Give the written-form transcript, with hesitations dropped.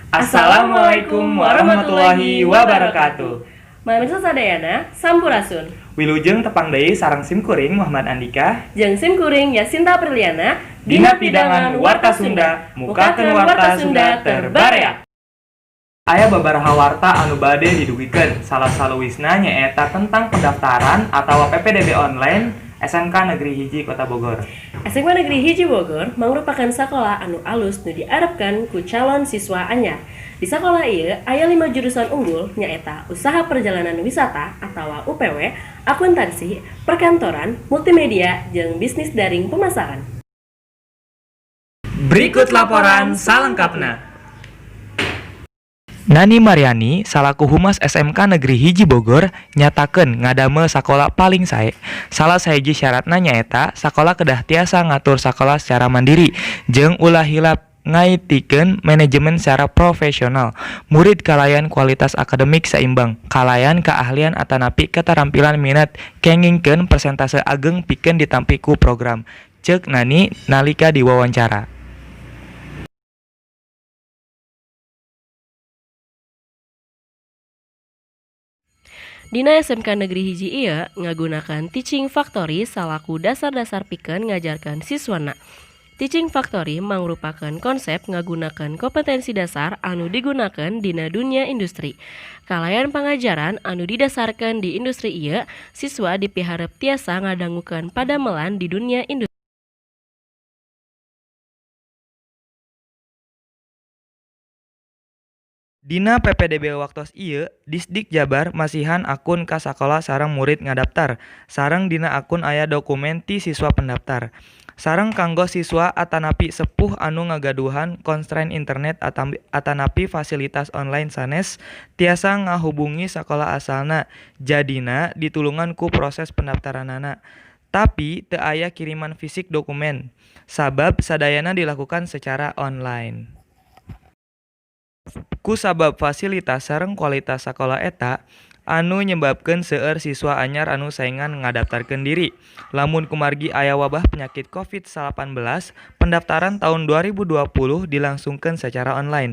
Assalamualaikum warahmatullahi wabarakatuh. Pamirsa sadayana, sampurasun. Wilujeng tepang deui sareng sim kuring Muhammad Andika Jeung sim kuring Yasinta Apriliana. Dina pidangan Warta Sunda, mukakeun Warta Sunda terbarea. Aya babaraha warta anu bade didugikeun, salah saluwisna nyaeta tentang pendaftaran atau PPDB online SMK Negeri 1 Kota Bogor. SMK Negeri 1 Bogor mangrupakeun sakola anu alus nu diarepkeun ku calon siswa anyar. Di sakola ieu aya 5 jurusan unggul, nyaeta Usaha Perjalanan Wisata atau UPW, Akuntansi, Perkantoran, Multimedia, jeung Bisnis Daring Pemasaran. Berikut laporan salengkapna. Nani Mariani salaku Humas SMK Negeri 1 Bogor nyatakeun ngadamel sakola paling sae. Salah sahiji syaratna nyaeta sakola kedah tiasa ngatur sakola secara mandiri jeung ulah hilap ngaitikeun manajemen secara profesional. Murid kalayan kualitas akademik saimbang, kalayan keahlian atanapi keterampilan minat kengingkeun persentase ageng pikeun ditampi ku program. Ceuk Nani nalika diwawancara. Dina SMK Negeri 1 ieu ngagunakan Teaching Factory salaku dasar-dasar pikeun ngajarkeun siswana. Teaching Factory mangrupakeun konsep ngagunakeun kompetensi dasar anu digunakeun dina dunia industri. Kalayan pangajaran anu didasarkeun di industri ieu, siswa dipiharep tiasa ngadangukeun padamelan di dunia industri. Dina PPDB waktos ieu, Disdik Jabar masihan akun ka sakola sareng murid ngadaptar, sareng dina akun aya dokumen ti siswa pendaftar. Sareng kanggo siswa atanapi sepuh anu ngagaduhan konstrain internet atanapi fasilitas online sanes, tiasa ngahubungi sakola asalna, jadina ditulungan ku proses pendaftaranana. Tapi teu aya kiriman fisik dokumen, sabab sadayana dilakukan secara online. Kusabab fasilitas sareng kualitas sakola eta, anu nyebabkeun seueur siswa anyar anu saengan ngadaptarkeun diri. Lamun kumargi aya wabah penyakit COVID-19, pendaftaran taun 2020 dilangsungkeun secara online.